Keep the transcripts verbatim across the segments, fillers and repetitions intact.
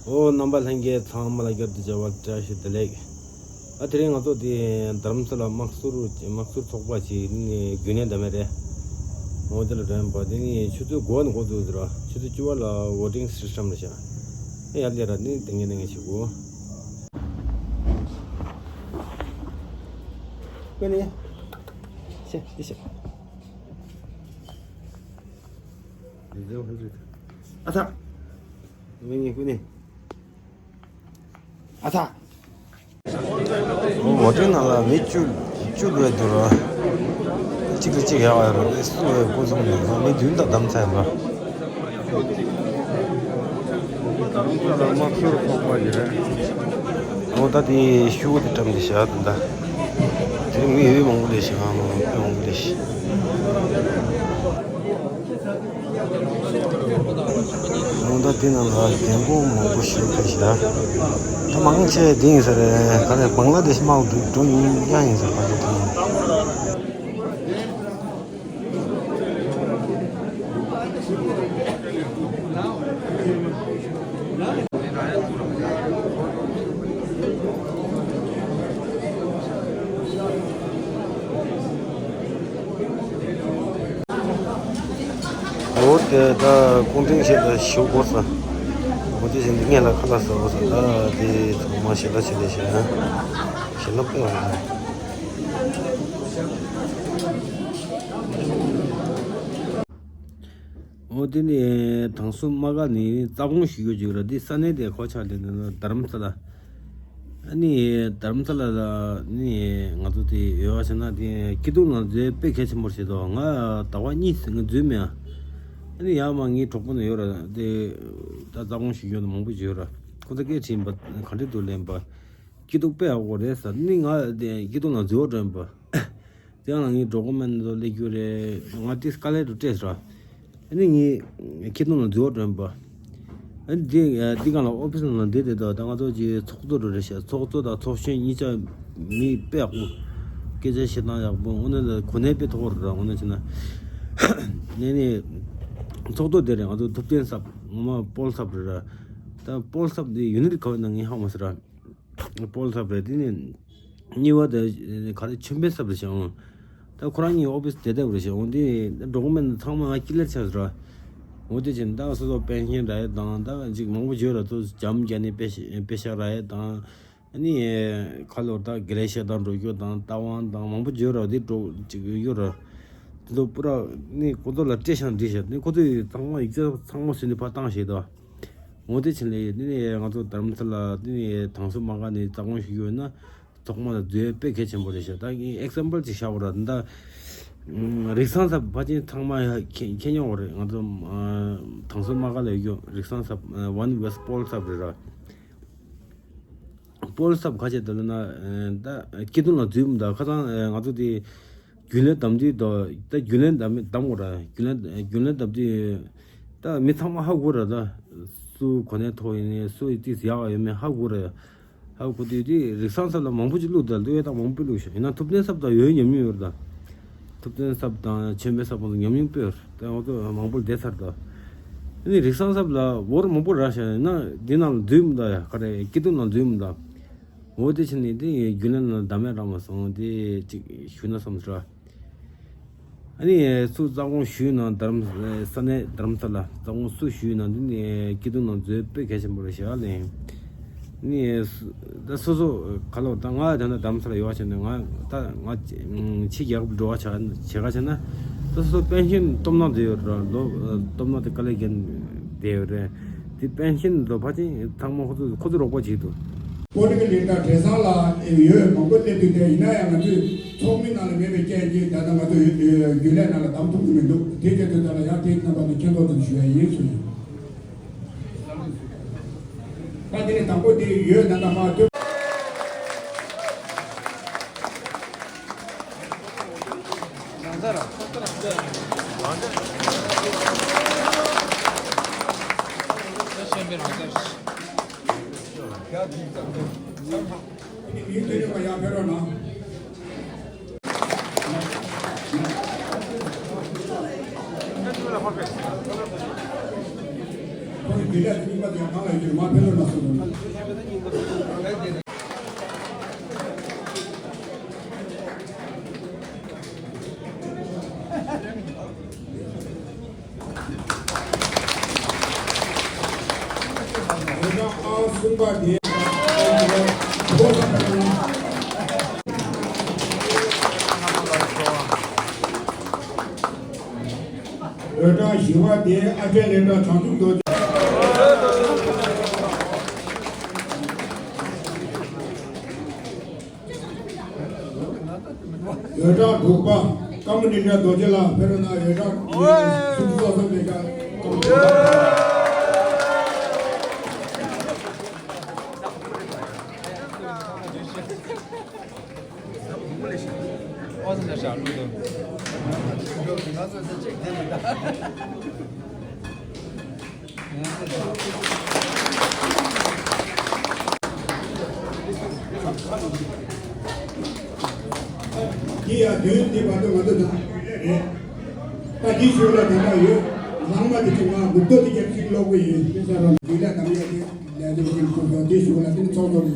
ཨོ། རྣམ་པ་ལྷན་རྒྱས་ཚང་མ་ལ་བསྐྱར་དུ་མཇལ་བར་བཀྲ་ཤིས་བདེ་ལེགས། ཨ། དེ་རིང་ང་ཚོ་དེ་རྡ་རམ་ས་ལ་དམག་ཟུར་དམག་ཟུར་ཚོགས་པ་ཞིག་ནི་རྒྱུན་ལས་འདྲ་མེད་རེད། ཨོ། དེ་ལ་འགྲོ་ཡིན་པ། དེ་ནི་ཆུ་ཚོད་དགུ་པ་ནས་འགོ་བཙུགས་ཟེར་བ། ཆུ་ཚོད་བཅུ་པ་ལ་ཝོ་ཊིང་སི་སི་ཊེམ་རེད་ཤག་ཨེ། ཡར་སླེབས་ར་ནི་དེ་ངས་དེ་ངས་བྱེད་དགོས། ཀུན་ནི། ཤེ་འདི་ཤེ། ཨ་ཚ། མི་ངན་ཀུན་ནི། ཨ་ཚ། ཝོ་ཊིང་ནང་ལ་མི་བཅུ་བཅུ་འགྲོ་ཡ་འདུག་ར། གཅིག་ལ་གཅིག་ཡག་ཡོད་ར། སུ་བས་སྐུ་གསུམ་ནས་མི་བདུན་དང་བདམས་ཚར་ཡིན་པ། དམག་ཟུར་ཚོགས་པ་ཞིག་རེད། འོ། ད་དེ་ཤུགས་དེ་བཀྲམ་དེ་བཞག་ད། དེ་མི་ཡོད་མང་པོ་ལས་ཤིག་ཨ། མི་མང་པོ་ལས་ཤིག་ཨོ། ད་དེ་ནང་ལ་རྒན་རྒོན་མང་པོ་ཞིག་ཕེབས་ཤག་ད་མང་ཆེ་དེ་ཡིན་ས་རེད། ག་རེ། བང་ལ་དེ་ཤི་དམག་འགྲོ་འགྲོ་ཡིན་ཡ་ཡིན་ས། ག་རེ་དེ་ཡིན། འོ། དེ་ད་ཀུང་ཀྲིང་ཞེས་ལ་ཞུ་དགོས་ས། འོ། དེ་བཞིན་དེ་ངས་ལ་ཁ་ལག་ཟ་དགོས་ས། ད་དེ་ཚང་མ་ཞལ་ལག་བྱེད་ལས་བྱེད་ན་ཞལ་ལག་དཔེ་ཡོང་། འོ། དེ་ནི་དང་སུ་མ་ག་ནི་རྩ་དགོངས་ཞུ་རྒྱུ་ཅིག་ར། འདི་ས་གནས་དེ་ག་པར་ཆགས་ལབ་ན་རྡ་རམ་ས་ལ། ཨ་ནི་རྡ་རམ་ས་ལ་ལ་ནི་ང་ཚོ་དེ་ཡོད་པ་བྱས་ན་དེ་སྐྱིད་སྡུག་ལ་འཛུལ་དཔེ་གལ་ཆེན་པོ་རེད་ཤག་ང་ཟླ་བ་གཉིས་ཙམ་འཛུལ་མེད། ཨ་ནི་ཡར་མར་ངའི་གྲོགས་པོ་ནང་ཡོད་ར། དེ་ད་རྩ་དགོངས་ཞུ་རྒྱུ་མང་པོ་ཡོད་ར། ཁོ་ཚོ་སྐད་དྲིས་པ། ག་འདྲ་འདུག་ལབ་པ། སྐྱིད་སྡུག་དཔེ་ཡག་པོ་རེད་ཟེར། ནི་ང་དེ་སྐྱིད་སྡུག་ལ་འཛུལ་བ་དྲན་པ། དེ་ཡང་ངའི་གྲོགས་པོ་མན་ཚོ་སླེབས་རྒྱུ་རེད། ང་དེ་དཀའ་ལས་འགྲོ་སྤྲད་ཟེར། ཨ་ནི་ངས་ཁྱེད་རང་ལ་འཛུལ་བ་དྲན་པ། ཨ་ནི་འདི་འདི་སྒང་ལ་ཨོ་ཕི་སི་ནང་ལ་འདི་རེད་དོ། ད་ང་ཚོ་གི་ཚོགས་གཙོ་འགྲོ་རེད་ཤག་ཚོགས་གཙོ་དང་ཚོགས་གཞོན་གཉིས་ཆ་མི་དཔེ་ཡག་པོ། སྐད་ཆ་བཤད་སྟངས་ཡག་པོ། དངོས་གནས་ལ་གོ་གནས་དཔེ་མཐོ་པོ་རེད་ར། དངོས་གནས་བྱས་ན། ནས་ནས་ཚོགས་གཙོ་དེ་རེད། ང་ཚོ་ཐུབ་བསྟན་ཟབ། ངོ་མ་པོལ་ཟབ་རེད་ར། ད་པོལ་ཟབ་འདི་ཡུ་ནི་ཊི་ག་བའི་ནང་ངས་ཧ་གོ་མ་སོང་ར། པོལ་ཟབ་རེད། དེ་ནས་གཉིས་པ་དེ་ག་རེ། ཆོས་འཕེལ་ཟབ་རེད་ཤག་ད་ཁོ་རང་གཉིས་ཨོ་ཕི་སི་དེ་ལྟ་བུ་རེད་ཤག་འོ། དེ་གྲོགས་མོ་ཚང་མ་ང་ཀི་ལེར་ཆགས་སོང་ར། འོ། དེ་བྱས་ད་སོ་སོ་པེན་ཤན་རག་ཡས་དང་། ད་ཅིག་མང་པོ་བརྗོད་ར། ཚོ་འཇམ་རྒྱ་ནི་པེ་ཤ་པེ་ཤ་རག་ཡས་དང་། ཨ་ནི་ཁ་ལོར་ད་དགེ་ལས་བཤད་སྟངས་འགྲོ་རྒྱུ་དང་། ལྟ་བ་དང་མང་པོ་བརྗོད་ར། དེ་འགྲོ་ཅིག་ཡོད་ར། དེ་ཚོ་པུ་ར་ནི་ཁོ་ཚོ་ལ་སྤྲད་ཤག་འདྲི་ཤག་ནི་ཁོ་ཚོས་ཚང་མ་ཡིག་ཚད་ཚང་མ་བཟོས་ནས་ཕར་བཏང་བཞག་འདུག་འོ། དེ་བྱས་ནས་ནི་ང་ཚོ་རྡ་རམ་ས་ལ་ནི་དང་སུ་མ་ག་ནི་རྩ་དགོངས་ཞུ་རྒྱུ་ཡོད་ན་ཚོགས་མ་ལ་འཛུལ་དཔེ་གལ་ཆེན་པོ་རེད་ཤག་ད་ངས་ཨེག་ཛམ་པལ་ཅིག་བཞག་པ་ར། ད་རིགས་བཟང་ཟབ་ཕལ་ཆེར་ཚང་མ་མཁྱེན་མཁྱེན་མྱོང་བ་རེད། ང་ཚོ་དང་སུ་མ་ག་ལ་ཡོད་རྒྱུ་རིགས་བཟང་ཟབ། ཝན་ཝེ་སི་པོལ་ཟབ་རེད་ར། པོལ་ཟབ་ག་བྱས་འདུག་ལབ་ན། ད་སྐྱིད་སྡུག་ལ་འཛུལ་མི་འདུག་ཁ་སང་ང་ཚོ་དེ་རྒྱུན་ལས་བདམས་དུས་དང་། ད་རྒྱུན་ལས་བདམས་བདམས་དགོས་ར། རྒྱུན་ལས་རྒྱུན་ལས་བདམས་དུས་ད་མི་ཚང་མ་ཧ་གོ་ར། ད་སུ་གོ་གནས་མཐོ་ཡིན་ནའི་སུ་ཡི་ཏིས་ཡག་ཡོད་མེད་ཧ་གོ་ར། ཧ་གོ་དུས་དེ་རིགས་བཟང་ཟབ་ལ་མང་པོ་ཅིག་བླུགས། ད་བླུགས་ཡས་ད་མང་པོ་བླུགས་ཤག་ཡིན་ན་ཐུབ་བསྟན་ཟབ་དང་ཡོད་ཉམས་མྱོང་ཡོད་ར། ད་ཐུབ་བསྟན་ཟབ་དང་ཆོས་འཕེལ་ཟབ་ཉམས་མྱོང་དཔེ་ཡོད་ར། ད་ང་ཚོ་མང་པོ་བསྡད་ཚར་ད། ཨ་ནི་རིགས་བཟང་ཟབ་ལ་འོར་མང་པོ་རག་ཤག་ཡིན་ན་འདི་ནང་ལ་འཛུལ་མི་འདུག་ཡ། ག་རེ། སྐྱིད་སྡུག་ནང་འཛུལ་མི་འདུག་འོ། དེ་བྱས་ནས་དེ་རྒྱུན་ལས་ནང་བདམས་ཡས་རག་མ་སོང་། དེ་ཅིག་ཞུས་ན་བསམ་སོང་ར། ཨ་ནི་སུ་རྩ་དགོངས་ཞུས་ན་རྡ་རམ་ས་གནས་རྡ་རམ་ས་ལ་རྩ་དགོངས་སུ་ཞུས་ན་དེ་ནི་སྐྱིད་སྡུག་ནང་འཛུལ་དཔེ་གལ་ཆེན་པོ་རེད་ཤག་ལབ་ཡིན། ནི་ད་སོ་སོ་ག་ལོ། ད་ང་ད་ནི་རྡ་རམ་ས་ལ་ཡོད་པ་བྱས་ནས། ང་ད་ང་ཕྱི་རྒྱལ་ཁབ་འགྲོ་བ་བྱ་བྱེད་ག་བྱས་ན། ད་སོ་སོ་པེན་ཤན་སྟོབས་ནག་དེ་ཡོད་ར། ལོ་སྟོབས་ནག་དེ་དཀའ་ལས་རྒྱག་བསྡད་ཡོད་རེད། དེ་པེན་ཤན་ལོ་ཕལ་ཆེར་ཚང་མ་ཁོ་ཚོ་ཁོ་ཚོ་རོགས་པ་བྱེད་འདུག་པོ་ལི་ཀི་ལི་དང་བགྲེས་སོང་ལ་ཡོད་མང་པོ་སླེབས་དུས། དེ་ཡིན་ན་ཡང་ང་ཚོས་ཚོགས་མི་ནང་ལ་མེད་པའི་རྐྱེན་གྱིས་ད་ལྟ་ང་ཚོ་རྒྱུན་ལས་ནང་ལ་བདམས་ཐུབ་ཀྱི་མི་འདུག་དེ་བྱས་དུས་ད་ལ་ཡང་དེ་རྣམ་པ་ཚོ་མཁྱེན་རྟོགས་དུ་ཞུ་ཡ་ཡིན་ཞུ་ཡིན། ད་དེ་ནས་དང་པོ་དེ་ཡོད་ན་ད་མ་ཐུབ། དེ་འདྲ་གཉིས་པ་དེ་གང་ལ་ཡོད་མ་ཕེབས་རོགས་གནང་གསུངས་འདུག་འོས་གྲངས་ཨང་གསུམ་པ་དེ། འོས་གྲངས་བཞི་པ་དེ་ཨ་ཕྲན་ལས་གྲྭ་བྱང་ཆུབ་རྡོ་རྗེ། འོས་གྲངས་དྲུག་པ་ཀ་མུ་ནི་ཀྲ་རྡོ་རྗེ་ལགས་ཕེབས་རོགས་གནང་། འོས་གྲངས་སུམ་ཅུ་སོ་གསུམ་ལས་ཀ་ཀ་མུ་ནི་ཀྲ། འདི་ཡང་དུས་འདི་བར་དུ་ང་ཚོ་ནང་རེད། ད་འདི་ཞུ་ལ་དེ་འདྲ་ཡོད། ལང་མ་དེ་ཚོ་ང་འགུག་ཐོག་དེ་རྒྱབ་ཅིག་ཀློག་གི་ཡོད། དེ་ཚོ་རང་འདི་ལ་གང་ཡོད་དེ་ལས་དེ་ཀྱི་ཁོ་ཚོ་འདི་ཞུ་ལ་དེ་ཚོགས་ཐོག་གི་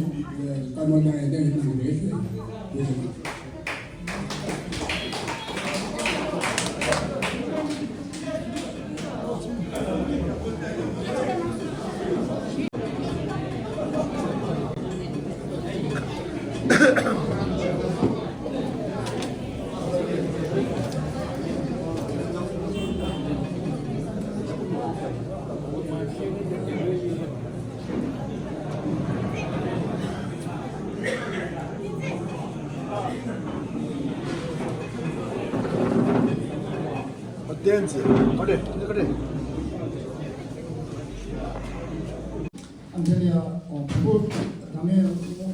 བཀའ་མོལ་གནང་ཡ་དེ་ཡོད་ན་རེད་ཞུ་ཡ། བསྟན་འཛིན་ཨ་ལེ་ཨ་ལེ། ཨ་འདི་ལ་ཡ་བོད་པོ་བདག་མེད་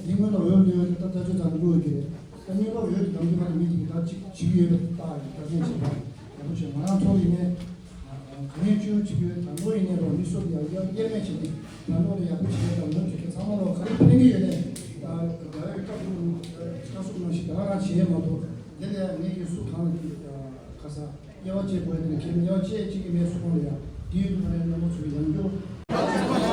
འདི་སྔོན་ལ་འོས་བླུགས་ཡོད་ད་ལྟ་བཅུ་ཙམ་བླུགས་ཡོད་ཀྱི་རེད། ད་གཉིས་པ་འོས་བདམས་རྒྱུ་ཁ་ཐུག་མི་གཅིག་གིས་ད་གཅིག་བྱེད་ཀྱི་ཡོད་པའི་རྟགས་ཡིན། ད་གིན་བྱེད་པ་ཡག་པོ་བྱས། ང་རང་ཚོ་ཡིན་ནའི་ག་ནས་བཅོས་བྱེད་ཀྱི་ཡོད། ད་ལོ་ཡིན་ནའི་རོགས་མི་སུ་ཡག་ཡག་དབྱེར་མེད་བྱས་ཏེ་ད་ལོ་ལ་ཡག་པོ་བྱེད་ཀྱི་ཡོད། ད་ལོ་བྱེད་ཀྱི་ཚང་མ་ལོ་ག་རེ་ཕན་གྱི་ཡོད་ནའི་ད་ད་ཡོད་སྐབས་སུ་ཁ་སུ་ནང་བཞིན་ད་རང་བྱེད་མ་ཐུབ། དེ་ལས་ངས་ཀྱི་སུ་གང་ལ་ཀྱི་ཁ་ས། དབྱེ་བ་བཅད་དགོས་དེ་ཁྱེད་དབྱེ་བ་བཅད་གཅིག་གི་མེད་སུ་གང་ལ་ཡ་དེའི་ཐོག་ནས་རྣམ་པ་ཚོ་ཡང་སྐྱོ།